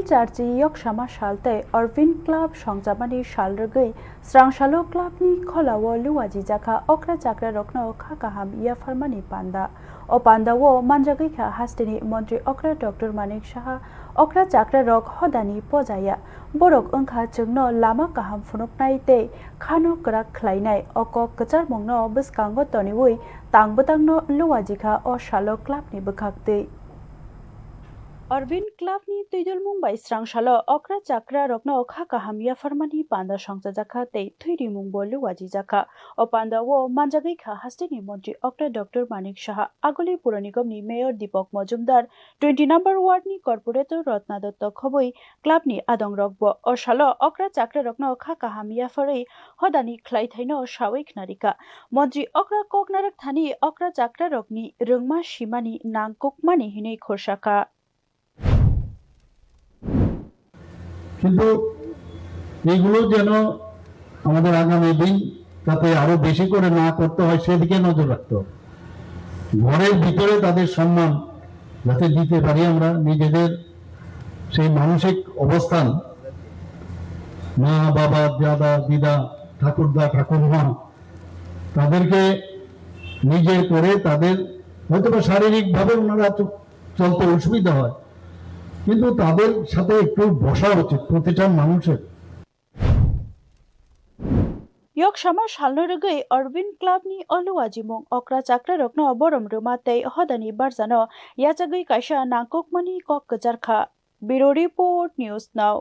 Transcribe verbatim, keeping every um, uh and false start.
Charchi yoksama sal tei Arvind Club songchabani sal rwgwi srangsalo clubni kholao luajijakha okra chakrarokno kha kaham yapharmani panda. O pandao manjagwi kha hasteni montri okra Doctor Manik Saha, okra chakrarok hodani pojaya. Borok wngkha chwngno lama kaham phunuknai tei khano kwrak khlainai. O kok kwcharmungno bwskango toniwi tang bwtangno luajikha o salo clubni bwkhaktwi. Arvind Clubni twidulmung bai srangsalo okra chakrarokno kha kaham yapharmani panda songchajakha tei thwirimungbo luajijakha. O pandao manjagwi kha hasteni montri okra Doctor Manik Saha, Aguli Puro Nigamni Mayor Deepak Majumdar, twenty number wardni corporator Ratna Dutta khobwi clubni adongrokbo. O salo okra chakrarokno kha kaham yapharwi hodani khlaithaino sawi khnarikha. Montri okra kok narwk thani okra chakrarokni rwngma simani nangkukmani hinwi khorsakha. কিন্তু এইগুলো যেন আমাদের আগামী দিন যাতে আরো বেশি করে না করতে হয়, সেদিকে নজর রাখতে হবে। ঘরের ভিতরে তাদের সম্মান যাতে দিতে পারি আমরা, নিজেদের সেই মানসিক অবস্থান, মা, বাবা, দাদা, দিদা, ঠাকুরদা, ঠাকুরমা, তাদেরকে নিজের করে তাদের হয়তো বা শারীরিকভাবে ওনারা চ-, চলতে অসুবিধা হয়, কিন্তু তাদের সাথে একটু বসা উচিত প্রতিটা মানুষের। Yoksama salno rwgwi Arvind Clubni o luajimung okra chakrarokno borom rwma tei hodani barjano yachagwi kaisa nangkukmani kok kwcharkha. Bureau Report, News Now.